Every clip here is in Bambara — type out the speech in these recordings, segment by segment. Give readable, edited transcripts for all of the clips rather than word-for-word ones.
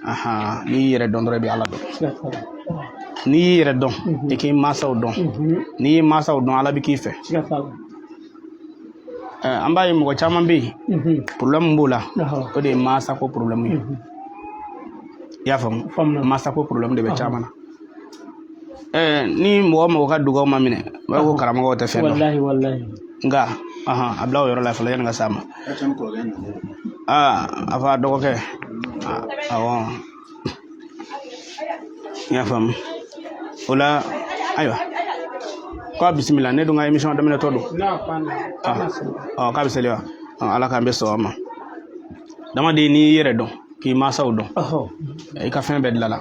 Ahan, n'i y'i yɛrɛ dɔn dɔrɔn, i bɛ Ala dɔn. N'i y'i yɛrɛ dɔn, i k'i mansaw dɔn. N'i y'i mansaw dɔn, Ala bɛ k'i fɛ. An b'a ye mɔgɔ caman bɛ yen, problème b'o la, o de ye mansa ko problème ye. I y'a faamu? Mansa ko problème de bɛ caman na. Ni mɔgɔ mɔgɔ ka dugawu ma minɛ, u b'a fɔ ko karamɔgɔw tɛ fɛn dɔn. Nka a bila o yɔrɔ la fɔlɔ yanni ka s'a ma. Aa, a fɔ a dɔgɔkɛ, awɔ, i y'a faamu o la. Ayiwa, k'a bisimila. Ne dun ka émission daminɛtɔ don. Ɔ, k'a bɛ seli wa? Ala k'an bɛ sɔn a ma. Damaden, n'i y'i yɛrɛ dɔn, k'i mansaw dɔn, i ka fɛn bɛɛ dilala.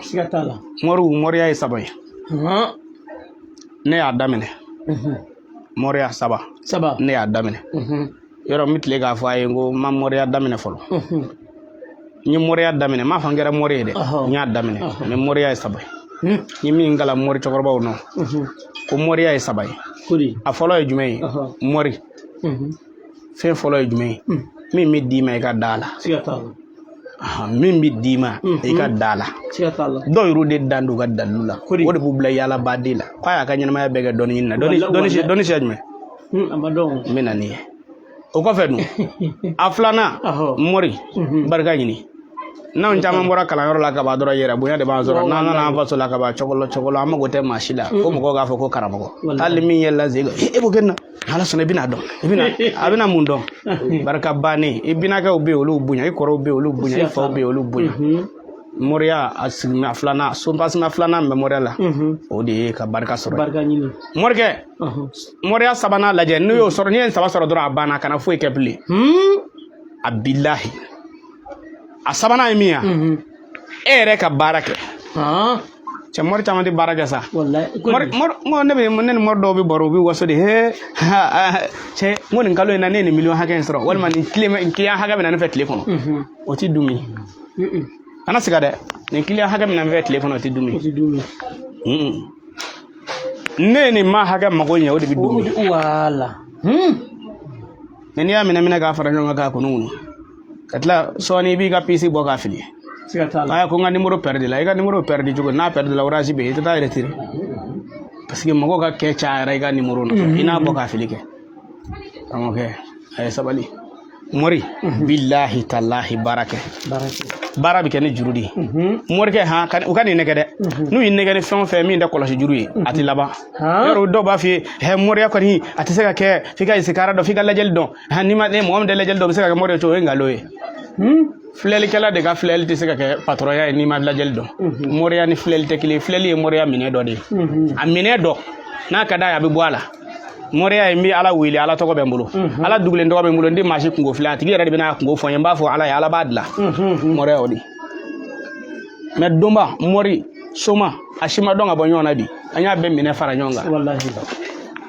Moriw, moriya ye saba ye. Ne y'a daminɛ moriya saba. Saba. Ne y'a daminɛ yɔrɔ n bɛ tile k'a fɔ a ye n ko n ma moriya daminɛ fɔlɔ. N ye moriya daminɛ, n m'a fɔ n kɛra mori ye dɛ. N y'a daminɛ, mais moriya ye saba ye. N ye min kalan mori cɛkɔrɔbaw nɔ, ko moriya ye saba ye. A fɔlɔ ye jumɛn ye? Mori fɛn fɔlɔ ye jumɛn ye? Min bɛ d'i ma, i ka da la. Min bɛ d'i ma, i ka da la. Dɔw yɛrɛ de dan d'u ka dalilu la, o de b'u bila yaalabaden la, k'a y'a ka ɲɛnamaya bɛɛ kɛ dɔnni ɲini na. Dɔnni siya jumɛn? N bɛ na n'i ye o kɔfɛ dun. A filanan, mori barika ɲini. N'anw caman bɔra kalanyɔrɔ la ka ban dɔrɔn, yɛrɛ bonya de b'an sɔrɔ. N'an nana an faso la ka ban, cɔgɔlɔ cɔgɔlɔ, an mago tɛ maa si la ko mɔgɔw k'a fɔ ko karamɔgɔ. Hali min yɛlɛla sen kan, e b'o kɛ nin na, Ala sɔnna, i bɛna dɔn, i bɛna, a bɛna mun dɔn? Barika bannen. I binakɛw bɛ yen, olu bonya. I kɔrɔw bɛ yen, olu bonya. I faw bɛ yen, olu bonya. Moriya a sigima filanan, sobasima filanan min bɛ moriya la, o de ye ka barika sɔrɔ. Morikɛ, moriya sabanan lajɛ. N'u y'o sɔrɔ, n'i ye saba sɔrɔ dɔrɔn, a banna, kana foyi kɛ bilen. A bilahi, a sabanan ye min ye, e yɛrɛ ka baara kɛ. Cɛ, mori caman tɛ baara kɛ sa. Ne bɛ, ne ni mori dɔw bɛ baro, u bɛ waso de. He, cɛ, n ko nin kalo in na, ne ye nin miliyɔn hakɛ in sɔrɔ, walima nin tile nin kiliyan hakɛ bɛ na ne fɛ tile kɔnɔ. O ti dumi. Kana siga dɛ, nin kiliyan hakɛ bɛ na ne fɛ tile kɔnɔ, o ti dumi. Ne ye nin maa hakɛ mago ɲɛ, o de bɛ dumi. Mais n'i y'a minɛ minɛ k'a fara ɲɔgɔn kan k'a kunu kunu, ka tila sɔɔni, i b'i ka puce bɔ k'a fili. Aya, ko n ka nimoro pɛridi la. I ka nimoro pɛridi cogo n'a pɛridi la, Orange bɛ yen, i tɛ taa retirer, parce que mɔgɔw ka kɛ cayara i ka nimoro nɔfɛ, i n'a bɔ k'a fili kɛ. Karamɔgɔkɛ, a ye sabali. Mori, bilahi talahi, baara kɛ. Baara bɛ kɛ ni juru de ye. Morikɛ, han, u ka nin nɛgɛ dɛ. N'u y'i nɛgɛ ni fɛn o fɛn min tɛ kɔlɔsi juru ye, a tɛ laban. Yɔrɔ dɔw b'a f'i ye, hɛ, moriya kɔni, a tɛ se ka kɛ f'i ka isikara dɔn, f'i ka lajɛli dɔn. Hɛn, n'i ma ne mɔgɔ min tɛ lajɛli dɔn, o bɛ se ka kɛ mori ye cogo? O ye nkalon ye. Filɛlikɛla de ka filɛli tɛ se ka kɛ patɔrɔnya ye n'i ma lajɛli dɔn. Moriya ni filɛli tɛ kelen ye. Filɛli ye moriya minɛ dɔ de ye. A minɛ dɔ n'a ka d'a ye, a bɛ bɔ a la. Moriya ye, n bɛ Ala wele, Ala tɔgɔ bɛ n bolo, Ala dugulen tɔgɔ bɛ n bolo, n tɛ maa si kunko filɛ. A tigi yɛrɛ de bɛna a kunko fɔ n ye, n b'a fɔ Ala ye, Ala b'a dilan. Moriya o de. Mais donba, mori, soma, a si ma dɔn ka bɔ ɲɔgɔn na bi. An y'a bɛɛ minɛ fara ɲɔgɔn kan.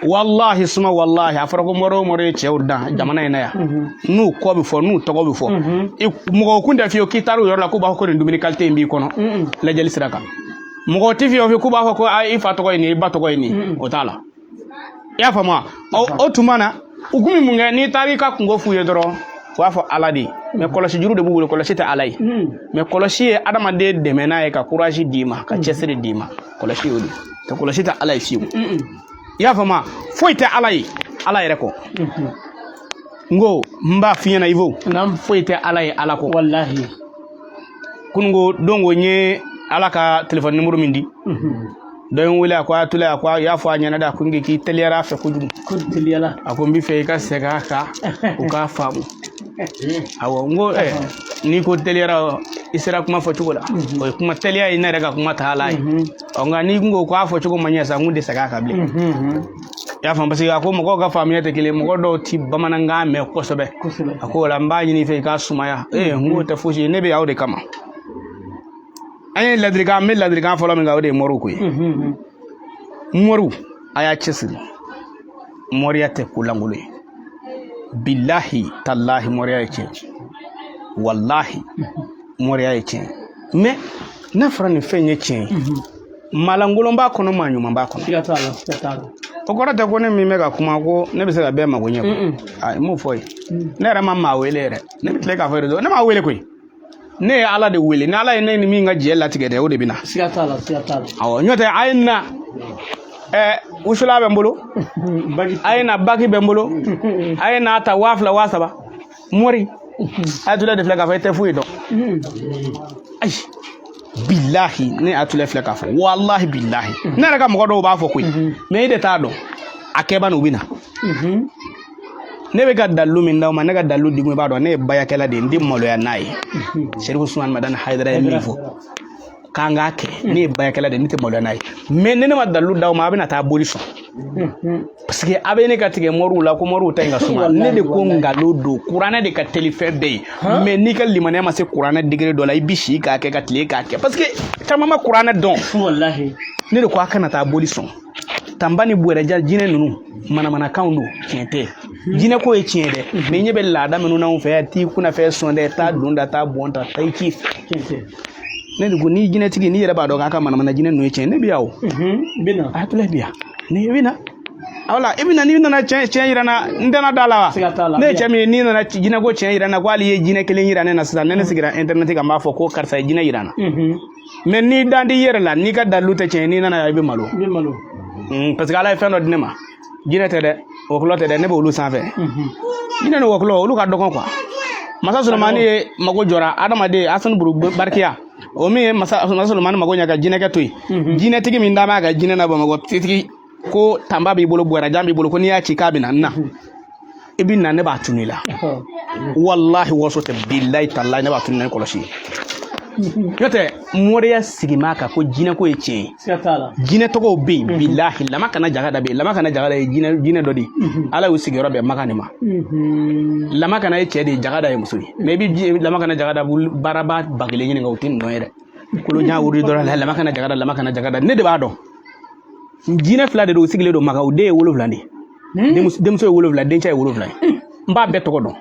Walahi suma walahi, a fɔra ko mori o mori ye cɛw dan jamana in na yan, n'u kɔ bɛ fɔ, n'u tɔgɔ bɛ fɔ, mɔgɔ kun tɛ fiyewu k'i taara o yɔrɔ la k'u b'a fɔ ko nin dumuni qualité in b'i kɔnɔ lajɛli sira kan. Mɔgɔ tɛ fiyewu k'u b'a fɔ ko i fa tɔgɔ ye nin ye, i ba tɔgɔ ye nin ye. O t'a la. I y'a faamu wa? O tuma na, u kun bɛ mun kɛ? N'i taara i ka kunko f'u ye dɔrɔn, u b'a fɔ Ala de ye. Mais kɔlɔsi juru de b'u bolo. Kɔlɔsi tɛ Ala ye, mais kɔlɔsi ye adamaden dɛmɛ n'a ye ka courage d'i ma, ka cɛsiri d'i ma. Kɔlɔsi y'o de ye. Kɔlɔsi tɛ Ala ye fiyewu. I y'a faamu wa? Foyi tɛ Ala ye Ala yɛrɛ kɔ. N ko n b'a f'i ɲɛna, Ivo, foyi tɛ Ala ye Ala kɔ. Walahi. Kununko don ko n ye Ala ka telefɔni nimoro min di, dɔ ye n wele, a ko a tula, a ko a y'a fɔ a ɲɛna dɛ, a ko n k'i teliyara a fɛ kojugu. Ko teliyala. A ko n bɛ fɛ i ka segin a kan, u k'a faamu. Awɔ, n ko n'i ko teliyara, i sera kuma fɔ cogo la, o ye kuma teliya ye, ne yɛrɛ ka kuma ta ala ye. Ɔ, nka n'i ko k'a fɔ cogo ma ɲɛ sa, n kun tɛ segin a kan bilen. I y'a faamu? Parce que a ko mɔgɔw ka faamuya tɛ kelen, mɔgɔ dɔw ti bamanankan mɛn kosɛbɛ. A ko o la, n b'a ɲini i fɛ i k'a sumaya. N k'o tɛ fosi ye, ne bɛ aw de kama. An ye ladilikan, n bɛ ladilikan fɔlɔ min kan, o de ye moriw ko ye. Moriw, a y'a cɛsiri. Moriya tɛ ko lankolon ye. Bilahi talahi, moriya ye tiɲɛ. Walahi, moriya ye tiɲɛ. Mais n'a fɔra nin fɛn ye tiɲɛ ye, maalankolon b'a kɔnɔ, maa ɲuman b'a kɔnɔ. Siga t'a la, siga t'a la. O kɔrɔ tɛ ko ne min bɛ ka kuma ko ne bɛ se ka bɛɛ mago ɲɛ koyi. Ayi, n m'o fɔ ye. Ne yɛrɛ ma maa wele yɛrɛ. Ne bɛ tila k'a fɔ réseau, ne m'a wele koyi. Ne ye Ala de wele, ni Ala ye ne ni min ka jɛ latigɛ dɛ, o de bɛ na. Siga t'a la, siga t'a la. Awɔ, n'o tɛ a ye na wusula bɛ n bolo, a ye na baki bɛ n bolo, a ye n'a ta 2000 3000 mori Ayatollah de filɛ k'a fɔ e tɛ foyi dɔn. Ayi, bilahi, ne Ayatollah filɛ k'a fɔ, walahi bilahi, ne yɛrɛ ka mɔgɔ dɔw b'a fɔ koyi, mais e de t'a dɔn a kɛba n'u bɛ na. Ne bɛ ka dalilu min d'aw ma, ne ka dalilu di i b'a dɔn ne ye bayakɛla de ye, n tɛ maloya n'a ye. Serifu Usumani Madani Hayidara ye min fɔ k'an k'a kɛ, ne ye bayakɛla de ye, ne tɛ maloya n'a ye. Mais ni ne ma dalilu d'aw ma, a bɛna taa boli sɔn, parce que a bɛ ne ka tigɛ moriw la ko moriw ta in ka suma. Ne de ko nkalon don, kuranɛ de ka teli fɛn bɛɛ ye. Mais n'i ka limaniya ma se kuranɛ degré dɔ la, i bɛ si k'a kɛ ka tile k'a kɛ, parce que caman ma kuranɛ dɔn. Walahi. Ne de ko a kana taa boli sɔn. Tanba ni bɔrɛja jinɛ ninnu manamanakanw don, tiɲɛ tɛ. Jinɛ ko ye tiɲɛ dɛ, mais i ɲɛ bɛ laada minnu n'anw fɛ yan, t'i kunna fɛn sɔn dɛ, taa don da, taa bɔn ta, taa i ci. Ne de ko n'i jinɛtigi, n'i yɛrɛ b'a dɔn k'a ka manamana jinɛ ninnu ye tiɲɛ, ne bɛ yan o. Bɛ na. Ayatollah bɛ yan, ne bɛ na. Wala i bɛ na, n'i nana tiɲɛ tiɲɛ yira n na, n tɛna da la wa? Siga t'a la. Ne ye cɛ min ye, n'i nana jinɛ ko tiɲɛ yira n na, ko hali i ye jinɛ kelen yira ne na sisan, ne sigira internet kan, n b'a fɔ ko karisa ye jinɛ yira n na. Mais n'i dan t'i yɛrɛ la, n'i ka dalilu tɛ tiɲɛ, n'i nana yan, i bɛ malo. I bɛ malo. Parce que Ala ye fɛn dɔ di ne ma, jinɛ tɛ dɛ, wɔkulɔ tɛ dɛ, ne b'olu sanfɛ. Jinɛ ni wɔkulɔ, olu ka dɔgɔn quoi. Masa Solomani ye mago jɔra adamaden Asani Buru Barikiya, o min ye masa Solomani mago ɲɛ ka jinɛkɛ to yen. Jinɛtigi min da b'a ka jinɛ na Bamakɔ, titigi ko tanba b'i bolo, bɔrɛjan b'i bolo, ko n'i y'a ci k'a bɛ na n na, i bɛ na, ne b'a tunu i la. Walahi, waso tɛ, bilayi talayi, ne b'a tunu ni kɔlɔsi ye. N'o tɛ moriya sigima kan ko jinɛko ye tiɲɛ ye. Siga t'a la. Jinɛ tɔgɔw bɛ yen, bilahi, lama kana jagada bɛ yen, lama kana jagada ye jinɛ dɔ de ye. Ala y'u sigiyɔrɔ bɛn Makan de ma. Lama kana ye cɛ de ye, jagada ye muso ye. Mais i bɛ lama kana jagada baaraba ba kelen ɲininka, o tɛ nin dɔn yɛrɛ. Kolojan wuri dɔrɔn la, lama kana jagada, lama kana jagada, ne de b'a dɔn. Jinɛ fila de don, u sigilen don Makan, u den ye 7 de ye. Denmuso ye 7, dencɛ ye 7 ye. N b'a bɛɛ tɔgɔ dɔn.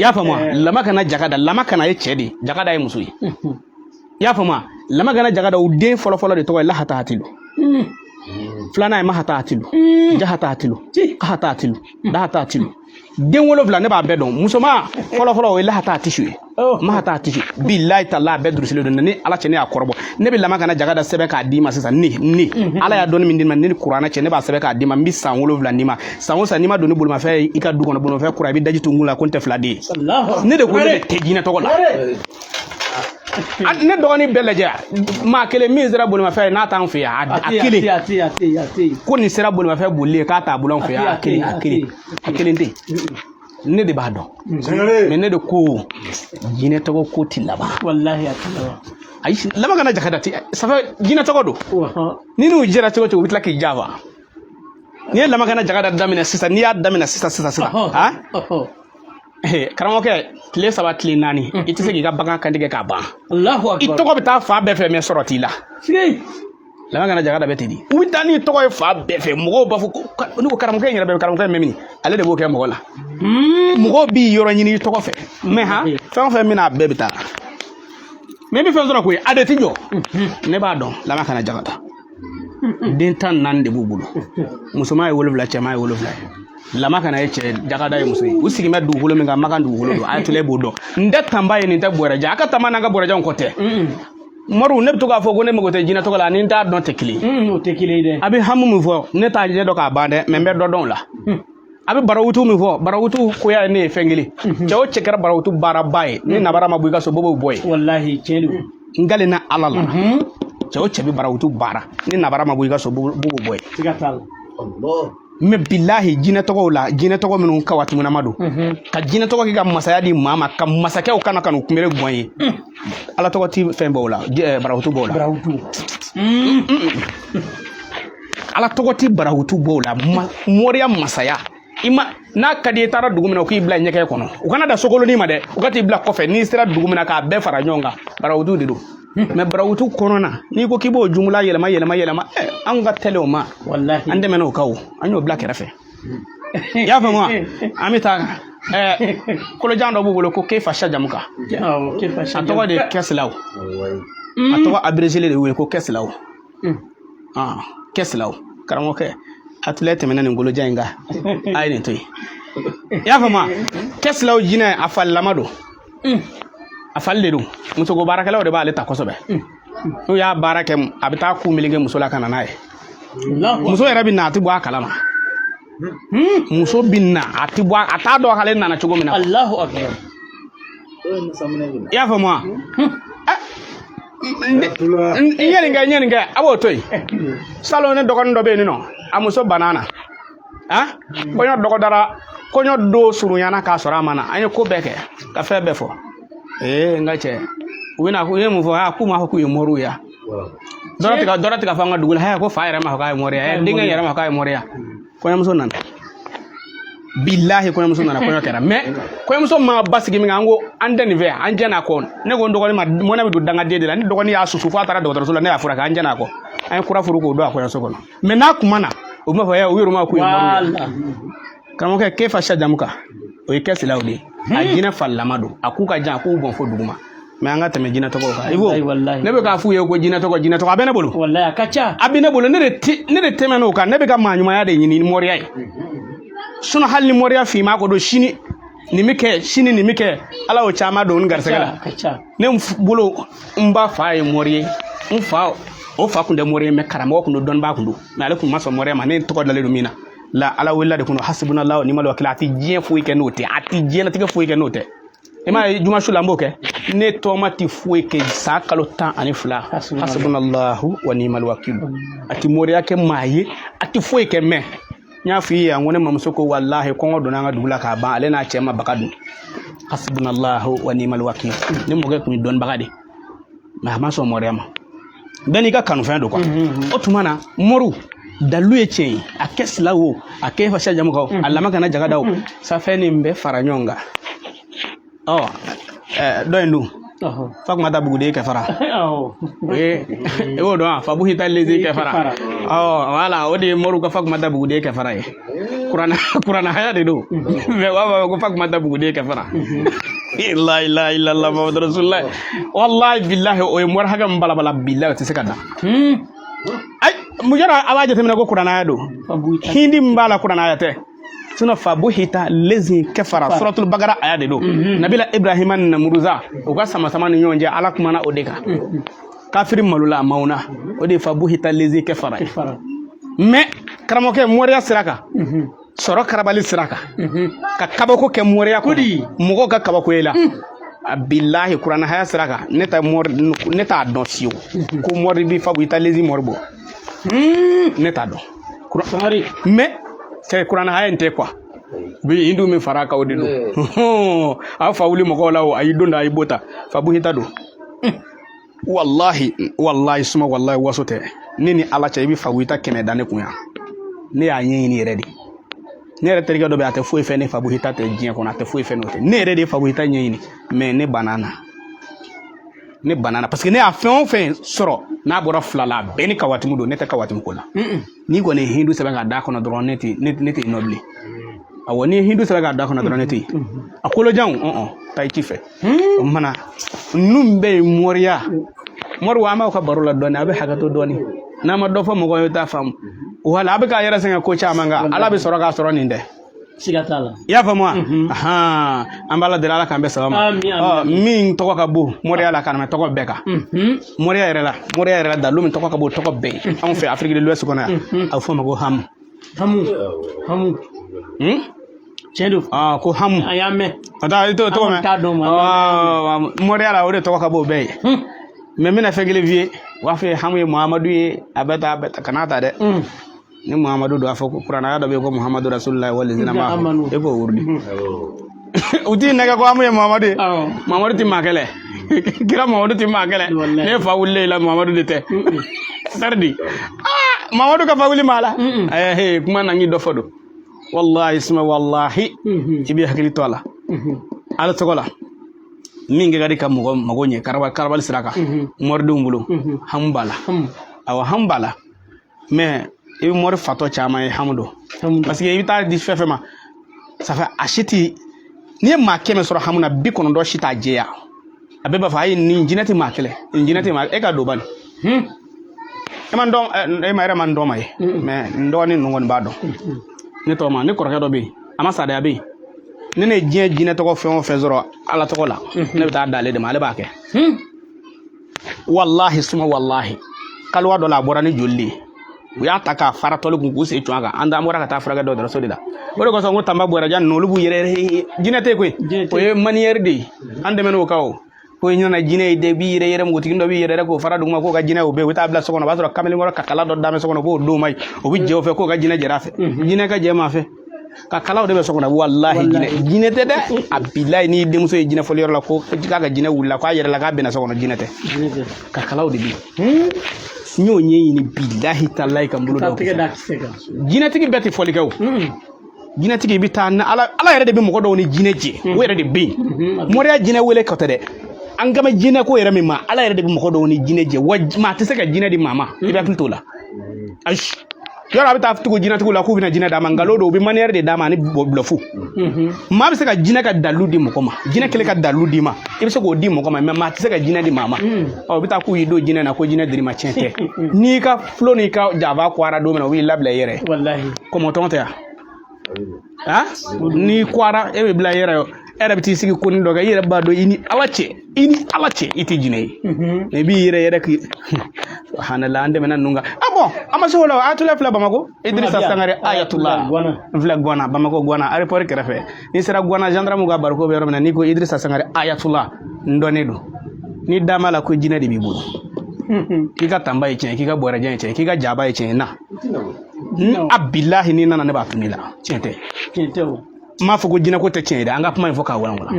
I y'a faamu wa? Lama kana jagada, lama kana ye cɛ de ye, jagada ye muso ye. I y'a faamu wa? Lama kana jagada, u den fɔlɔfɔlɔ de tɔgɔ ye Lahata Hatilu. Filanan ye Mahata Hatilu, Jahata Hatilu, Kahata Hatilu, Dahata Hatilu. Den 7, ne b'a bɛɛ dɔn. Musoman fɔlɔfɔlɔ o ye Lahata Hatisu ye. Mahata Hatisu, bilayi tala, a bɛɛ durusilen don. Ni Ala cɛ, ne y'a kɔrɔbɔ. Ne bɛ lama kana jagada sɛbɛn k'a d'i ma sisan. Ne Ala y'a dɔnni min di ma, ne ni kuranɛ cɛ, ne b'a sɛbɛn k'a d'i ma. N bɛ san 7 d'i ma. San o san, n'i ma don ni bolimafɛn ye i ka du kɔnɔ, bolimafɛn kura, i bɛ daji tu n kun la ko n tɛ fila den ye. Ne de ko ne tɛ jinɛ tɔgɔ la. Ne dɔgɔnin bɛɛ lajɛ, maa kelen min sera bolimafɛn ye n'a t'an fɛ yan, a kelen ko nin sera bolimafɛn bolili ye k'a t'a bolo an fɛ yan, a kelen, a kelen, a kelen tɛ yen. Ne de b'a dɔn. Mais ne de ko jinɛ tɔgɔ ko ti laban. Walahi, a ti laban. Ayi, laban kana jagada ti, ça fait jinɛ tɔgɔ don. Ni n'u jɛra cogo cogo, u bɛ tila k'i janfa. N'i ye lama kana jagada daminɛ sisan, n'i y'a daminɛ sisan sisan sisan, han, karamɔgɔkɛ, tile 3 tile 4, i tɛ se k'i ka bagan kantigɛ k'a ban. Allahu I akbar. tɔgɔ bɛ taa fan bɛɛ fɛ, mais sɔrɔ t'i la. Lama kana jagada bɛ ten de. U bɛ taa n'i tɔgɔ ye fan bɛɛ fɛ, mɔgɔw b'a fɔ ko ne ko karamɔgɔkɛ in yɛrɛ bɛ karamɔgɔkɛ in bɛ min, ale de b'o kɛ mɔgɔ la. Mɔgɔw b'i yɔrɔ ɲini i tɔgɔ fɛ, mais han, fɛn o fɛn bɛna, a bɛɛ bɛ taa. Mais i bɛ fɛn sɔrɔ koyi, a de ti jɔ. Ne b'a dɔn, lama kana jagada. Den 14 de b'u bolo. Musoman ye 7, cɛman ye 7 ye. Lama kana ye cɛ, jagada ye muso ye. U sigin bɛ dugukolo min kan, Makan dugukolo don. Ayatollah b'o dɔn. N tɛ tanba ye, nin tɛ bɔrɛja. A ka tanba n'an ka bɔrɛjanw kɔ tɛ. Moriw, ne bɛ to k'a fɔ ko ne mago tɛ jinɛ tɔgɔ la, ni n t'a dɔn tɛ kelen ye. O tɛ kelen ye dɛ. A bɛ hamu min fɔ, ne t'a ɲɛ dɔn k'a ban dɛ, mais n bɛ dɔ dɔn o la. A bɛ barawutu min fɔ, barawutu koya ye ne ye fɛn kelen. Cɛ o cɛ kɛra barawutu baaraba ye, ni nabara ma bɔ i ka so, bobow bɔ yen. Walahi, tiɲɛ don. N kalenna Ala la. Cɛ o cɛ bɛ barawutu baara, ni nabara ma bɔ i ka so, bobo bɔ yen. Siga t'a la. Mais bilahi, jinɛ tɔgɔw la, jinɛ tɔgɔ minnu kawatimunama don, ka jinɛ tɔgɔ kɛ ka masaya di maa ma, ka masakɛw kana ka n'u kunbere gɔn ye, Ala tɔgɔ ti fɛn bɔ o la, barawutu bɔ o la. Barawutu. Ala tɔgɔ ti barawutu bɔ o la. Moriya masaya i ma, n'a ka di i taara dugu min na, u k'i bila ɲɛgɛn kɔnɔ, u kana da sokolonin ma dɛ, u ka t'i bila kɔfɛ. N'i sera dugu min na, k'a bɛɛ fara ɲɔgɔn kan, barawutu de don. Mais barawutu kɔnɔna, n'i ko k'i b'o jumla yɛlɛma yɛlɛma yɛlɛma, anw ka tɛlɛ o ma. Walahi. An dɛmɛna o kan o, an y'o bila kɛrɛfɛ. I y'a faamu wa? An bɛ taa kolojan dɔ b'u bolo ko Kefa Sajamuka. Awɔ, Kefa A Sajamuka. tɔgɔ de ye Kɛsilaw. A tɔgɔ abrégé de wele ko Kɛsilaw. Kɛsilaw. Karamɔgɔkɛ, a tila tɛmɛna nin kolojan in kan, a ye nin to yen. I y'a faamu wa? Kɛsilaw jinɛ, a falilama don. A fali de don, musoko baarakɛlaw de b'ale ta kosɛbɛ. N'u y'a baara kɛ, a bɛ taa ku meleke muso la ka na n'a ye. Muso yɛrɛ bɛ na, a tɛ bɔ a kalama. Muso bɛ na, a tɛ bɔ, a t'a dɔn k'ale nana cogo min na. Allahu akbar. I y'a faamu wa? N ye nin kɛ, n ye nin kɛ, a b'o to yen. Salon, ne dɔgɔnin dɔ bɛ yen nɔ, a muso banna na, ah, kɔɲɔ dɔgɔdara, kɔɲɔ don surunyana k'a sɔrɔ a ma na. An ye ko bɛɛ kɛ ka fɛn bɛɛ fɔ. Ee, n ka cɛ, u bɛna, u ye mun fɔ? Aa, k'u m'a fɔ k'u ye moriw ye. Dɔrɔ tigɛ fɔ an ka dugu la, hɛ, ko fa yɛrɛ ma fɔ k'a ye mori ye, denkɛ yɛrɛ ma fɔ k'a ye mori ye. Kɔɲɔmuso nana, bilahi, kɔɲɔmuso nana, kɔɲɔ kɛra. Mais kɔɲɔmuso ma basigi min kɛ, an ko an tɛ nin fɛ, an jɛn'a kɔ. Ne ko n dɔgɔnin ma, mɔnɛ bɛ don dangaden de la. Ni dɔgɔnin y'a susu fo a taara dɔgɔtɔrɔso la, ne y'a furakɛ, an jɛn'a kɔ. An ye kura furu k'o don a kɔɲɔso kɔnɔ. Mais n'a kuma na, o b'a fɔ ɛ, u yɛrɛ ma k'u ye moriw ye. Karamɔgɔkɛ, kefa sajamu kan, o ye kɛsilaw de ye. A jinɛ falilama don, a k'u ka jan, a k'u bɔn fo duguma. Mais an ka tɛmɛ jinɛ tɔgɔw kan. I b'o, ne bɛ k'a f'u ye ko jinɛ tɔgɔ, jinɛ tɔgɔ, a bɛ ne bolo. Walahi, a ka ca. A bɛ ne bolo. Ne de tɛmɛn'o kan. Ne bɛ ka maa ɲumanya de ɲini ni moriya ye. Sinon hali ni moriya finman ko don, sini nin bɛ kɛ, sini nin bɛ kɛ, Ala y'o caman don n garisɛgɛ la. Ne bolo, n ba fa ye mori ye. N fa, o fa kun tɛ mori ye, mais karamɔgɔ kun don, dɔnnibaa kun don, mais ale kun ma sɔn moriya ma. Ne tɔgɔ dalen don min na la, Ala wele de kun don, hasibunallahu wa ni'mal wakil. A tɛ diɲɛ foyi kɛ n'o tɛ, a tɛ diɲɛlatigɛ foyi kɛ n'o tɛ. I m'a ye, juma su la n b'o kɛ. Ne tɔgɔma tɛ foyi kɛ san kalo 12. Hasibunallahu wa ni'mal wakil. A tɛ moriya kɛ maa ye, a tɛ foyi kɛ. Mais n y'a f'i ye yan ko ne mamuso ko walahi, kɔngɔ donna an ka dugu la k'a ban, ale n'a cɛ ma baga dun. Hasibunallahu wa ni'mal wakil. Ne mɔkɛ tun ye dɔnnibaga de, mais a ma sɔn moriya ma. Bɛɛ n'i ka kanufɛn don quoi. O tuma na, moriw dalilu ye tiɲɛ ye. A kɛ sila o, a kɛ fasa jamu kan, a lama kana jaga da o safɛ, nin bɛɛ fara ɲɔgɔn kan. Ɔ, dɔ in dun, Fatumata Buguden kɛ fara, o ye, i b'o dɔn wa? Fabuhita lezi kɛ fara. Ɔ, voilà, o de ye moriw ka Fatumata Buguden kɛ fara ye. Kuranna haya de don, mais u b'a fɔ ko Fatumata Buguden kɛ fara. La ilaha illallah Muhammadu rasulullah. Wallahi billahi, o ye mori hakɛ min balabala, billahi, o tɛ se ka dan. Ayi, mun yɔrɔ a b'a jateminɛ ko kuranna haya don, hindi min b'a la, kuranna haya tɛ. Sinon fabuhita lezi kɛfara, suratul bagara aya de don. Nabila Ibrahima ni Namuruza, u ka sama sama ni ɲɔgɔn cɛ, Ala kumana o de kan. Kafiri malola a mawuna, o de ye fabuhita lezi kɛfara ye. Mais karamɔgɔkɛ, moriya sira kan, sɔrɔ karabali sira kan, ka kabako kɛ moriya kɔnɔ, mɔgɔw ka kabako ye la, a bilahi, kuranna haya sira kan, ne ta mori, ne t'a dɔn fiyewu ko mori bi fabuhita lezi mori bɔ. Ne t'a dɔn. Mais c'est kuranna haya in tɛ quoi. Bi hindu min fara kan, o de don. A fa wuli mɔgɔw la o, a y'i don da, a y'i bɔ ta fabuhita don. Wallahi, wallahi, suma wallahi, waso tɛ ne ni Ala cɛ. I bɛ fabuhita 100 da ne kun yan. Ne y'a ɲɛɲini yɛrɛ de. Ne yɛrɛ terikɛ dɔ bɛ yen, a tɛ foyi fɛ ni fabuhita tɛ diɲɛ kɔnɔ, a tɛ foyi fɛ n'o tɛ. Ne yɛrɛ de ye fabuhita ɲɛɲini, mais ne banna na, ne banna na, parce que ne y'a fɛn o fɛn sɔrɔ n'a bɔra fila la, a bɛɛ ni kawatimu don. Ne tɛ kawatimu ko la. N'i kɔni ye hindu sɛbɛn k'a d'a kɔnɔ dɔrɔn, ne tɛ nɔ bilen. Awɔ, n'i ye hindu sɛbɛn k'a d'a kɔnɔ dɔrɔn, ne tɛ yen. A kolojanw, ɔn, taa i ci fɛ. O mana ninnu bɛɛ ye moriya. Moriw, an b'aw ka baro la dɔɔni, a bɛ hakɛto dɔɔni. N'a ma dɔ fɔ mɔgɔw ye, t'a faamu. Wala a bɛ k'a yɛrɛ sɛgɛn ko caman kan, Ala bɛ sɔrɔ k'a sɔrɔ nin tɛ. Siga t'a la. I y'a faamu wa? An b'Ala deli, Ala k'an bɛɛ saba ma. Min tɔgɔ ka bon moriya la ka tɛmɛ tɔgɔ bɛɛ kan, moriya yɛrɛ la, moriya yɛrɛ la, dalu min tɔgɔ ka bon tɔgɔ bɛɛ ye anw fɛ Afrique de l'Ouest kɔnɔ yan, a bɛ f'o ma ko hamu. Hamu, hamu. Tiɲɛ don. Aa, ko hamu. An y'a mɛn. Ka taa i t'o tɔgɔ mɛn. An t'a dɔn ma. Moriya la, o de tɔgɔ ka bon bɛɛ ye. Mais n bɛna fɛn kelen f'i ye. U b'a fɔ ye hamu ye Muhamadu ye, a bɛ ta, a bɛ ta, kan'a ta dɛ. Ni Muhamadu don, a fɔ ko kuranaya dɔ bɛ yen ko Muhamadu rasululahi walazina maahu, e k'o wurudi. U t'i nɛgɛ ko hamu ye Muhamadu ye. Muhamadu tɛ maa kɛlɛ, kira Muhamadu tɛ maa kɛlɛ. Ne fa wulilen i la, Muhamadu de tɛ saridi. Aa, Muhamadu ka fa wuli maa la. Ɛɛ, kuma na n k'i dɔ fɔ don. Wallahi suma wallahi, i b'i hakili to a la. Ala tɔgɔ la, min kɛ ka di ka mɔgɔ mago ɲɛ karabali sira kan moridenw bolo, hamu b'a la. Awɔ, hamu b'a la. Mais i bɛ mori fatɔ caman ye hamu don, parce que i bɛ taa di fɛn fɛn ma, ça fait a si ti. N'i ye maa 100 sɔrɔ hamu na, 90 si t'a jɛya. A bɛɛ b'a fɔ ayi, nin jinɛ tɛ maa kɛlɛ, nin jinɛ tɛ maa e ka don bani. E ma n dɔn, e ma yɛrɛ ma n dɔn ma ye, mais n dɔgɔnin ninnu kɔni b'a dɔn. Ne tɔgɔ ma, ne kɔrɔkɛ dɔ bɛ yen, a ma sa dɛ, a bɛ yen. Ni ne ye diɲɛ jinɛ tɔgɔ fɛn o fɛn sɔrɔ Ala tɔgɔ la, ne bɛ taa d'ale de ma, ale b'a kɛ. Walahi suma walahi, kaliwa dɔ la, a bɔra ni joli de ye. U y'a ta k'a fara tɔli kun k'u sen cun a kan. An bɔra ka taa furakɛ dɔgɔtɔrɔso de la. O de kosɔn n ko tanba bɔraja ninnu, olu b'u yɛrɛ yɛrɛ, jinɛ tɛ koyi, o ye manière de ye. An dɛmɛ n'o kan o ko i nana jinɛ ye de b'i yɛrɛ yɛrɛ, npogotiginin dɔ b'i yɛrɛ yɛrɛ k'o fara duguma k'o ka jinɛ o bɛ yen. U bɛ taa bila so kɔnɔ, o b'a sɔrɔ kamalenkɔrɔ ka kala dɔ damɛ so kɔnɔ, u b'o d'o ma yen, o bɛ jɛ o fɛ k'o ka jinɛ jɛra a fɛ. Jinɛ ka jɛ maa fɛ ka kalaw de bɛ so kɔnɔ. Walahi, jinɛ tɛ dɛ. A bilayi, n'i denmuso ye jinɛ fɔli yɔrɔ la ko k'a ka jinɛ wulila, k'a yɛrɛ la k'a bɛnna so kɔnɔ, jinɛ tɛ, ka kalaw de bɛ yen. N y'o ɲɛɲini, bilahi talahi, ka n bolo da o kisɛ kan. Jinɛtigi bɛɛ tɛ fɔli kɛ o. Jinɛtigi i bɛ taa ni ala, ala yɛrɛ de bɛ mɔgɔ dɔw ni jinɛ jɛ, o yɛrɛ de bɛ yen. Moriya jinɛ wele kɔ tɛ dɛ, an kan bɛ jinɛ ko yɛrɛ min ma, ala yɛrɛ de bɛ mɔgɔ dɔw ni jinɛ jɛ. Wa maa tɛ se ka jinɛ di maa ma, i bɛ hakili t'o la. Ayi, yɔrɔ a bɛ taa tugu jinɛtigiw la k'u bɛna jinɛ d'a ma, nkalon don. U bɛ manière de d'a ma ani bluff. Maa bɛ se ka jinɛ ka dalu di mɔgɔ ma, jinɛ kelen ka dalu d'i ma, i bɛ se k'o di mɔgɔ ma, mais maa tɛ se ka jinɛ di maa ma. Ɔ, u bɛ taa k'u y'i don jinɛ na ko jinɛ dir'i ma, tiɲɛ tɛ. N'i ka fulo n'i ka jaba kwara don min na, u b'i labila i yɛrɛ ye. Kɔmɔtɔn tɛ yan, n'i kwara e bɛ bila i yɛrɛ ye, e yɛrɛ bɛ t'i sigi ko ni dɔ kɛ, i yɛrɛ b'a dɔn i ni Ala cɛ, i ni Ala cɛ, i tɛ jinɛ ye. I b'i yɛrɛ yɛrɛ k'i subhanallah. An dɛmɛna ninnu kan. Ah bon, an ma se o la. Ayatollah filɛ Bamakɔ, Idrissa Sangare Ayatollah n filɛ Guana, Bamakɔ Guana aéroport kɛrɛfɛ. N'i sera Guana, gendarme ka bariko bɛ yɔrɔ min na, n'i ko Idrissa Sangare Ayatollah, n dɔnnen don. N'i da b'a la ko jinɛ de b'i bolo, k'i ka tanba ye tiɲɛ, k'i ka bɔrɛjɛ ye tiɲɛ, k'i ka jaba ye tiɲɛ, na a bilahi, n'i nana ne b'a tunu i la. Tiɲɛ tɛ. Tiɲɛ tɛ o. N m'a fɔ ko jinɛko tɛ tiɲɛ ye dɛ, an ka kuma in fɔ k'a walanwalan.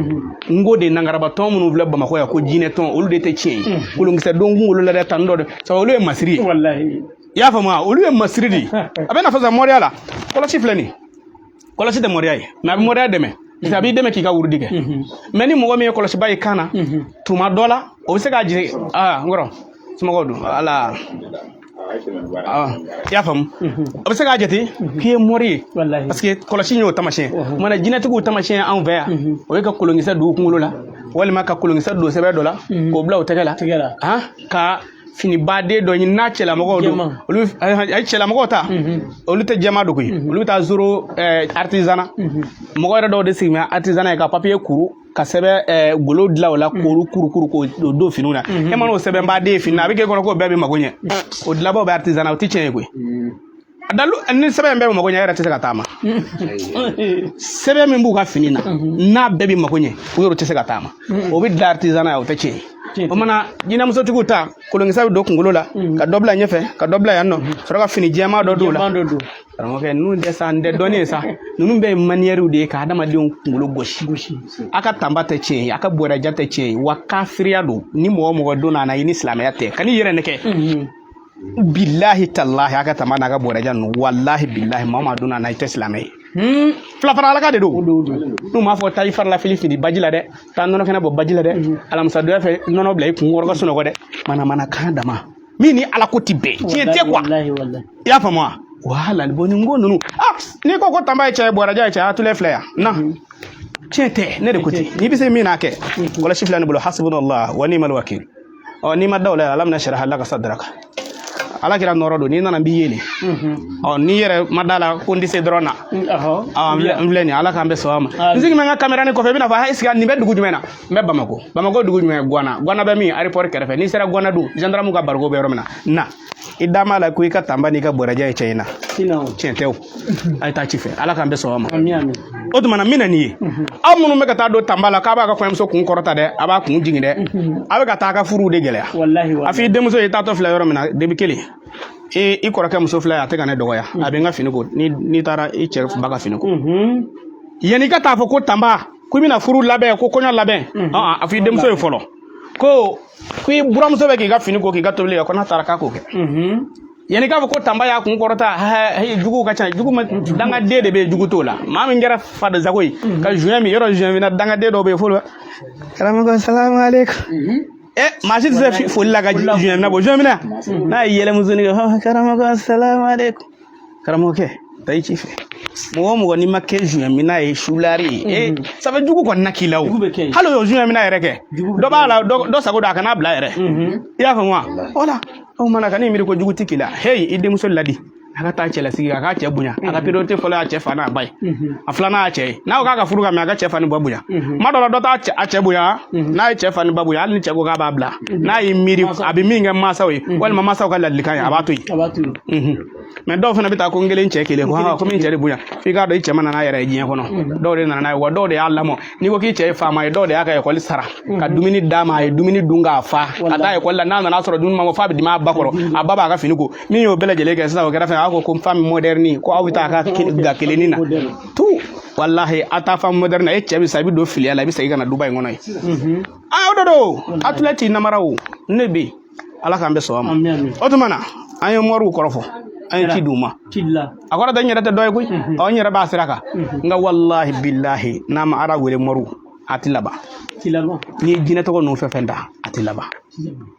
N ko de nangaraba tɔn minnu filɛ Bamakɔ yan ko jinɛ tɔn, olu de tɛ tiɲɛ ye. Kolonkisɛ don kunkolo la dɛ, tan dɔ de sabu olu ye masiri ye. I y'a faamu wa? Olu ye masiri de ye. A bɛ na fɔ sisan moriya la, kɔlɔsi filɛ nin ye, kɔlɔsi tɛ moriya ye, mais a bɛ moriya dɛmɛ, parce que a b'i dɛmɛ k'i ka wurudi kɛ. Mais ni mɔgɔ min ye kɔlɔsiba ye kan na tuma dɔ la, o bɛ se k'a jigin. Aa, n kɔrɔ, somɔgɔw don ala. I y'a faamu, a bɛ se k'a jate k'i ye mori ye, parce que kɔlɔsi y'o taamasiyɛn. Mana jinɛtigiw taamasiyɛn anw fɛ yan, o ye ka kolonkisɛ don u kunkolo la, walima ka kolonkisɛ don sɛbɛn dɔ la k'o bila u tɛgɛ la, ka finibaden dɔ ɲini n'a cɛlamɔgɔw don. Olu ayi, cɛlamɔgɔw ta, olu tɛ jɛma don koyi, olu bɛ taa zoro artisanat mɔgɔ yɛrɛ dɔw de sigi bɛ artisanat ye ka papiye kuru ka sɛbɛn golo dilan o la, k'olu kuru kuru k'o don finiw na. E mana o sɛbɛn baden ye fini na, a bɛ k'e kɔnɔ k'o bɛɛ bɛ mago ɲɛ. O dilanbaw bɛ artisanat, o tɛ tiɲɛ ye koyi. Dalu ni sɛbɛn in bɛɛ bɛ mago ɲɛ, e yɛrɛ tɛ se ka taama. Sɛbɛn min b'u ka fini na, n'a bɛɛ bɛ mago ɲɛ, u yɛrɛ tɛ se ka taama. O bɛ dilan artisanat ye, o tɛ tiɲɛ ye. O mana jinɛmusotigiw ta, kolonkisɛ bɛ don kunkolo la, ka dɔ bila ɲɛfɛ, ka dɔ bila yan nɔ, sɔrɔ ka fini jɛman dɔ don o la. Karamɔgɔkɛ, ninnu tɛ sa, n tɛ dɔnni ye sa. Ninnu bɛɛ ye manièrew de ye ka adamadenw kunkolo gosi. A ka tanba tɛ tiɲɛ ye, a ka bɔrɛja tɛ tiɲɛ ye, wa kafiriya don. Ni mɔgɔ o mɔgɔ donna a na, i ni silamɛya tɛ, kan'i yɛrɛ nɛgɛ. Bilahi talahi, a ka tanba n'a ka bɔrɛja ninnu, walahi bilahi, maa o maa donna a na, i tɛ silamɛ ye. Fila fara ala ka de don. N'u m'a fɔ taa i farila fili fili baji la dɛ, taa nɔnɔ kɛnɛ bɔ baji la dɛ, alamisadonya fɛ nɔnɔ bila i kun kɔrɔ ka sunɔgɔ dɛ, manamanakan dama min ni ala ko ti bɛn, tiɲɛ tɛ quoi. I y'a faamu wa? Wala bon, nin ko ninnu, ah, n'i ko ko tanba ye cɛ ye, bɔrɛja ye cɛ, a tulɛ filɛ yan na, tiɲɛ tɛ. Ne de ko ten, n'i bɛ se min n'a kɛ, kɔlɔsi filɛ ne bolo, hasbunallah wa ni'mal wakil. Ɔ, n'i ma da o la, alam nashrah laka sadraka, ala kira nɔrɔ don. N'i nana n b'i yeli. Ɔ, n'i yɛrɛ ma da la ko n tɛ se dɔrɔn na, n filɛ nin, ala k'an bɛ sɔn ma. N sigi bɛ n ka caméra ni kɔfɛ, i bɛna fɔ est ce que nin bɛ dugu jumɛn na? N bɛ Bamakɔ. Bamakɔ dugu jumɛn? Guana. Guana bɛ min? Aéroport kɛrɛfɛ. N'i sera Guana dun, gendarme ka bariko bɛ yɔrɔ min na, na i da m'a la ko i ka tanba n'i ka bɔrɛja ye cɛ in na, tiɲɛ tɛ o. A ye taa ci fɛ, ala k'an bɛ sɔn ma. O tuma na, min na nin ye, aw minnu bɛ ka taa don tanba la k'a b'a ka kɔɲɔmuso kun kɔrɔta dɛ, a b'a kun jigin dɛ, a bɛ ka taa a ka furuw de gɛlɛya. A f'i denmuso ye, i taatɔ filɛ yɔrɔ min na, debi kelen i kɔrɔkɛ muso filɛ, a tɛ ka ne dɔgɔya, a bɛ n ka fini ko. N'i taara i cɛ ba ka fini ko, yanni i ka taa fɔ ko tanba ko i bɛna furu labɛn, ko kɔɲɔ labɛn, a f'i denmuso ye fɔlɔ ko i buramuso bɛ k'i ka fini ko, k'i ka tobili kɛ, ko n'a taara k'a k'o kɛ. Yanni k'a fɔ ko tanba y'a kun kɔrɔta, juguw ka ca, jugu ma dangaden de bɛ yen, jugu t'o la. Maa min kɛra fadensago ye ka joint min yɔrɔ, joint min na dangaden dɔw bɛ yen fɔlɔ, karamɔgɔ salamu aleykum. Maa si tɛ se foli la ka joint minɛ bɔ, joint minɛ n'a ye yɛlɛmusonin kɛ, karamɔgɔ salamu aleykum, karamɔgɔkɛ taa i ci fɛ. Mɔgɔ o mɔgɔ n'i ma kɛ joint minɛ ye, sulari ye, ça fait jugu kɔni na k'i la o. Hali o joint minɛ yɛrɛ kɛ, dɔ b'a la, dɔ sago don, a kana bila yɛrɛ. I y'a faamu wa? Wala o mana ka n'i miiri ko jugu ti k'i la, heyi, i denmuso ladi, A ka taa cɛlasigi, a k'a cɛ bonya. A ka priorité fɔlɔ y'a cɛ fa n'a ba ye, a filanan y'a cɛ ye. N'a ko k'a ka furu ka mɛn, a ka cɛ fa ni ba bonya. Kuma dɔ la, dɔ t'a a cɛ bonya. N'a ye cɛ fa ni ba bonya, hali ni cɛ ko k'a b'a bila, n'a y'i miiri a bɛ min kɛ mansaw ye walima mansaw ka ladilikan ye, a b'a to yen. A b'a to yen. Mais dɔw fana bɛ taa ko n kelen cɛ kelen, ko ha, komi n cɛ de bonya. F'i k'a dɔn i cɛ ma nana yɛrɛ ye diɲɛ kɔnɔ, dɔw de nana n'a ye, wa dɔw de y'a lamɔ. N'i ko k'i cɛ ye faama ye, dɔw de y'a ka ekɔli sara ka dumuni d'a ma, a ye dumuni dun k'a fa ka taa ekɔli la. N'a nana sɔrɔ dumuni ma bɔ, f'a bɛ dimi a ba kɔrɔ, a ba b'a ka fini ko. Min y'o bɛɛ lajɛlen kɛ sisan, o kɛra fɛn, a ko ko femme moderne, ko aw bɛ taa a ka ga kelennin na tu. Walahi, a taa femme moderne na, e cɛ bɛ sa, i bɛ don filiya la, i bɛ segin ka na duba in kɔnɔ yen. Aa, o de don, a tulɛ t'i namara o. Ne bɛ yen, Ala k'an bɛ sɔn a ma. O tuma na, an ye mɔriw kɔrɔfɔ, an ye ci d'u ma. A kɔrɔ tɛ n yɛrɛ tɛ dɔ ye koyi. Ɔ, n yɛrɛ b'a sira kan, nka walahi bilahi, n'a ma Ala wele, mɔriw, a ti laban. N'i ye jinɛ tɔgɔ ninnu fɛn fɛn da, a ti laban.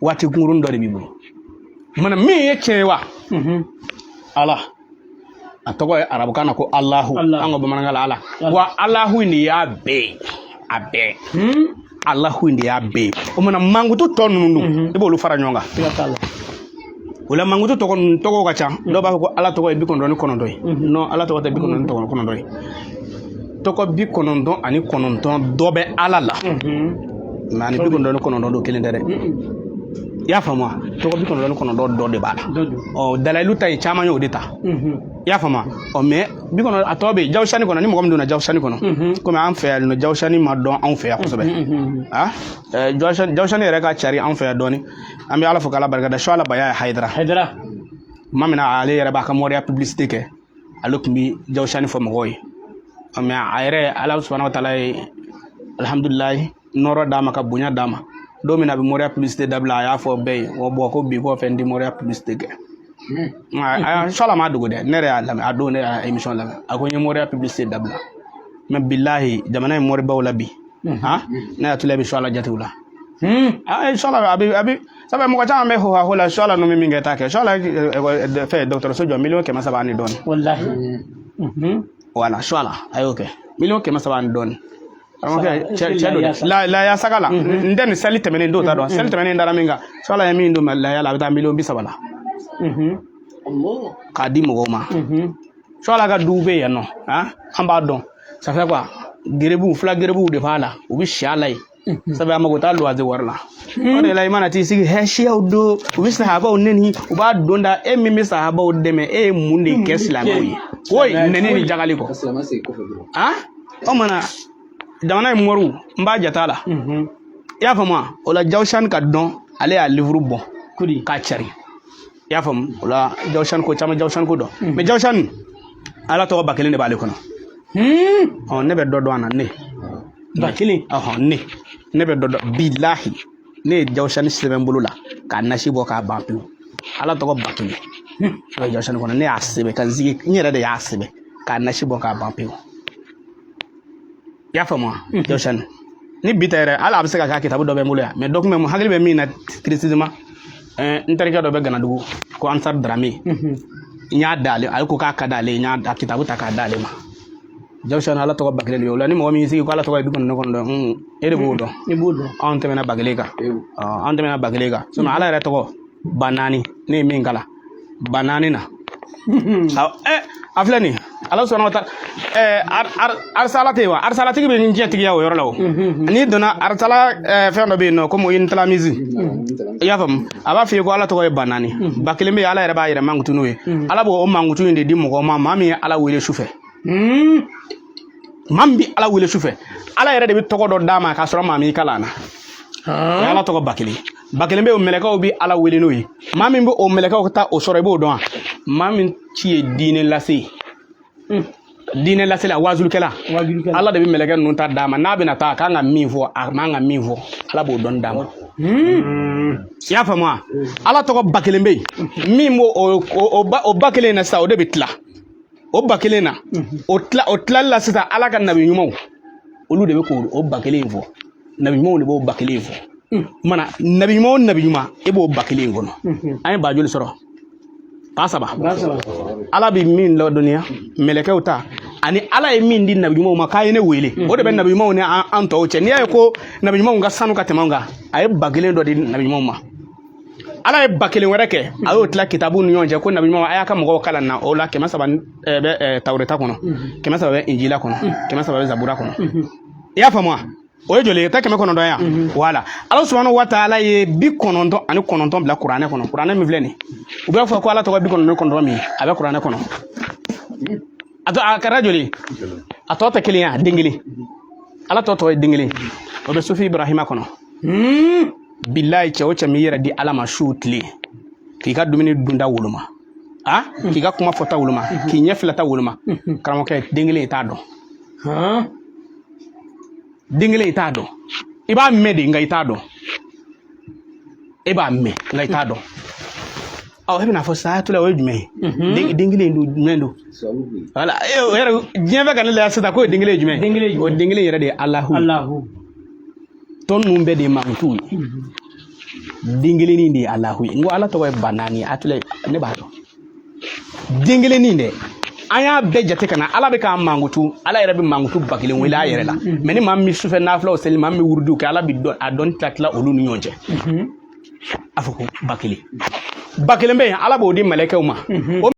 Waati kunkurunnin dɔ de b'i bolo mana min ye tiɲɛ ye wa. Ala a tɔgɔ ye arabukan na ko Alahu, an ka bamanankan la Ala. Wa Alahu in de y'a bɛɛ ye, a bɛɛ. Alahu in de y'a bɛɛ ye. O mana mankutu tɔ ninnu dun, i b'olu fara ɲɔgɔn kan. O la mankutu tɔgɔ ninnu tɔgɔw ka ca. Dɔw b'a fɔ ko Ala tɔgɔ ye 99 ye. Non, Ala tɔgɔ tɛ 99 ye. Tɔgɔ 99 dɔ bɛ Ala la, mais ani 99 don kelen tɛ dɛ. I y'a faamu wa? Tɔgɔ 99 dɔ de b'a la. Ɔ, dalayilu ta ye caman ye, o de ta. I y'a faamu wa? Ɔ, mais bi kɔnɔ a tɔ bɛ yen Jawusani kɔnɔ. Ni mɔgɔ min donna Jawusani kɔnɔ, komi an fɛ yan nɔ, Jawusani ma dɔn anw fɛ yan kosɛbɛ. Ah, Jawusani yɛrɛ ka cari anw fɛ yan dɔɔni. An bɛ Ala fo k'Ala barika da. Suwala Baya ye Hayidara. Hayidara. Tuma min na ale yɛrɛ b'a ka mɔriya publicité kɛ, ale tun bɛ Jawusani fɔ mɔgɔw ye. Mais a yɛrɛ, Ala subahana wa taala ye alhamdulilayi nɔrɔ d'a ma ka bonya d'a ma. Don min na a bɛ mɔriya publicité dabila, a y'a fɔ bɛɛ ye wa bɔn ko bi kɔfɛ n tɛ mɔriya publicité kɛ. Sɔla ma dogo dɛ, ne yɛrɛ y'a lamɛn a don, ne y'a émission lamɛn. A ko n ye mɔriya publicité dabila, mais bilahi, jamana ye mɔribaw la bi, han, ne hakili bɛ Sɔla jatew la. Sɔla a bɛ sabu mɔgɔ caman bɛ hoha ho la. Sɔla ninnu bɛ min kɛ t'a kɛ. Sɔla fɛ dɔgɔtɔrɔso jɔ miliyɔn 300 ani dɔɔni. Walahi. Wala Sɔla a y'o kɛ miliyɔn 300 ani dɔɔni. Karamɔgɔkɛ, cɛ don dɛ, laya saga la. N tɛ nin seli tɛmɛnen dɔw ta dɔn. Seli tɛmɛnen dara min kan, Sɔla ye min don laya la, a bɛ taa miliyɔn 30 la k'a di mɔgɔw ma. Sɔla ka duw bɛ yen nɔ, an b'a dɔn. Ça fait quoi? Gerebuw, fila gerebuw de b'a la, u bɛ si a la yen. Sabu a mago t'a luwanse wari la. O de la i mana t'i sigi hɛ, siyaw don, u bɛ sahabaw neni, u b'a don da. E min bɛ sahabaw dɛmɛ, e ye mun de kɛ silamɛw ye? O ye neni ni jagali kɔ. O mana jamana in mɔriw, n b'a jate a la. I y'a faamu wa? O la Jawusani ka dɔn, ale y'a livre bɔ k'a cari. I y'a faamu? O la Jawusani ko caman, Jawusani ko dɔn. Mais Jawusani, Ala tɔgɔ 1000 de b'ale kɔnɔ. Ɔ, ne bɛ dɔ dɔn a na, ne 1000. Ɔhɔn, ne bɛ dɔ dɔn. Bilahi, ne ye Jawusani sɛbɛn bolo la k'a nasi bɔ k'a ban pewu. Ala tɔgɔ 1000 o ye Jawusani kɔnɔ. Ne y'a sɛbɛn ka n sigi, n yɛrɛ de y'a sɛbɛn k'a nasi bɔ k'a ban pewu. I y'a faamu wa? Jawusani ni bi tɛ yɛrɛ, hali a bɛ se ka kɛ a kitabu dɔ bɛ n bolo yan, mais dɔ kun bɛ hakili bɛ min na précisément. N terikɛ dɔ bɛ Ganadugu ko Ansar Darame, n y'a d'ale, ale ko k'a ka d'ale ye, n y'a kitabu ta k'a d'ale ma. Jawusani Ala tɔgɔ 1000 de bɛ o la. Ni mɔgɔ min y'i sigi ko Ala tɔgɔ ye 99, e de b'o dɔn. I b'o dɔn. Anw tɛmɛna 1000 kan, anw tɛmɛna 1000 kan. Sinon Ala yɛrɛ tɔgɔ 4000, ne ye min kalan 4000 na. A filɛ nin, Ala subahana wa taala arisala tɛ yen wa? Arisalatigi bɛ nin diɲɛ tigiya o yɔrɔ la o. N'i donna arisala, fɛn dɔ bɛ yen nɔ komi intalamizi, i y'a faamu, a b'a f'i ye ko Ala tɔgɔ ye 4000. 1000 bɛ yen, Ala yɛrɛ b'a yɛrɛ mankutu n'o ye. Ala b'o mankutu in de di mɔgɔ ma, maa min ye Ala wele su fɛ. Maa min bɛ Ala wele su fɛ, Ala yɛrɛ de bɛ tɔgɔ dɔ d'a ma k'a sɔrɔ maa m'i kalan na. O ye Ala tɔgɔ 1000. 1000 bɛ yen, o mɛlɛkɛw bɛ Ala wele n'o ye. Maa min bɛ o mɛlɛkɛw ta o sɔrɔ, i b'o dɔn wa? Maa min ci ye diinɛ lase ye, diinɛ lasela, wajulikɛla. Ala de bɛ mɛlɛkɛ ninnu ta d'a ma. N'a bɛna taa, a kan ka min fɔ, a man ka min fɔ, Ala b'o dɔnni d'a ma. I y'a faamu wa? Ala tɔgɔ 1000 bɛ yen, min b'o o 1000 na sisan, o de bɛ tila o 1000 na. O tila o tilali la sisan, Ala ka nabi ɲumanw, olu de bɛ k'o 1000 in fɔ. Nabi ɲumanw de b'o 1000 in fɔ. Mana nabi ɲuman o nabi ɲuman, e b'o 1000 in kɔnɔ. An ye ba joli sɔrɔ? 3000. Ala bɛ min ladɔnniya mɛlɛkɛw ta, ani Ala ye min di nabi ɲumanw ma k'a ye ne wele, o de bɛ nabi ɲumanw ni an tɔw cɛ. N'i y'a ye ko nabi ɲumanw ka sanu ka tɛmɛ anw kan, a ye 1000 dɔ di nabi ɲumanw ma. Ala ye 1000 wɛrɛ kɛ, a y'o tila kitabu ni ɲɔgɔn cɛ ko nabi ɲuman a y'a ka mɔgɔw kalan na. O la 300 bɛ Tawureta kɔnɔ, 300 bɛ Injila kɔnɔ, 300 bɛ Zabura kɔnɔ. I y'a faamu wa? O ye joli ye? Tɛ 900 yan. Wala Ala subahanahu wa taala ye 99 bila Kuranɛ kɔnɔ. Kuranɛ min filɛ nin, u b'a fɔ ko Ala tɔgɔ 99 min, a bɛ Kuranɛ kɔnɔ. A to a kɛra joli? A tɔ tɛ kelen ye, den kelen. Ala tɔ tɔ ye den kelen, o bɛ Sufi Ibrahima kɔnɔ. Bilayi, cɛ o cɛ m'i yɛrɛ di Ala ma su tile, k'i ka dumuni dunda woloma, a k'i ka kuma fɔta woloma, k'i ɲɛ filata woloma, karamɔgɔkɛ, den kelen i t'a dɔn. Den kelen i t'a dɔn. I b'a mɛn de, nka i t'a dɔn. E b'a mɛn, nka i t'a dɔn. Ɔ, e bɛna fɔ sayatula, o ye jumɛn ye? Den kelen don jumɛn don? Wala o yɛrɛ diɲɛ bɛ ka ne lajɛ sisan k'o ye den kelen ye jumɛn ye? O den kelen yɛrɛ de ye Alahu. Alahu. Tɔ ninnu bɛɛ de ye mankutu ye. Den kelennin de ye Alahu ye. N ko Ala tɔgɔ ye 40,000. A filɛ, ne b'a dɔn den kelennin dɛ. An y'a bɛɛ jate ka na, Ala bɛ k'a mankutu. Ala yɛrɛ bɛ mankutu 1000 wele a yɛrɛ la. Mɛ ni maa min bɛ sufɛ nafilaw seli, maa min bɛ wurudiw kɛ, Ala bɛ dɔn a dɔnni tila tila olu ni ɲɔgɔn cɛ. A fɔ ko 1000, 1000 bɛ yen, Ala b'o di mɛlɛkɛw ma. O